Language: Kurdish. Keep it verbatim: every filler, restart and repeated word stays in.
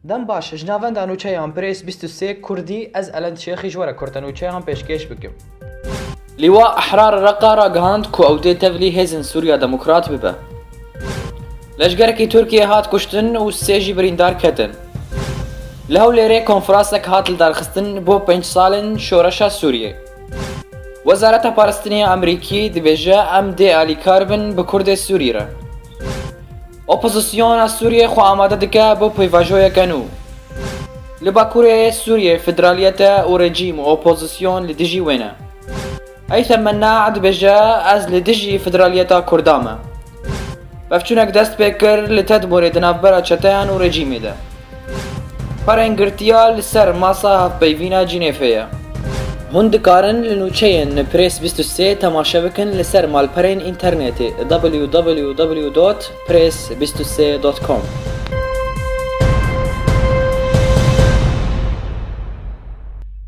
Dem baş, ji navenda nûçeyan Press bîst û sê Kurdî, ez Elend Şêxî ji we re kurte nûçeyan pêşkêş bikim. Lîwa Ehrar Reqa ragihand ku ew dê tevlî Hêzên Sûriya Demokrat bibe. Leşgerekî Tirkiyê hat kuştin û sê jî birîndar ketin. Li Hewlêrê konferansek hat lidarxistin bo pênc salên şoreşa Sûriyê. Wezareta Parastinê ya Amerîkî dibêje, em dê alîkar bin bi Kurdê Sûrî re. Opozisyona Sûriyê xwe amade dike bo pêvajoyeke nû. Li Bakurê Sûriyê federaliyete û rejîm û opozisyon li dijî wê ne. Eythem Mennae dibêje, ez li dijî federaliyeta Kurda me. Pevçûnek dest pê kir li Tedmûrê di navbera çeteyan û rejîmê de. Perên girtiya li ser masa hevpeyvîna Cînêfê ye. Hûn dikarin li nûçeyên Press bîst û sê temaşe bikin li ser malperên înternetê w w w dot press bîst û sê dot com.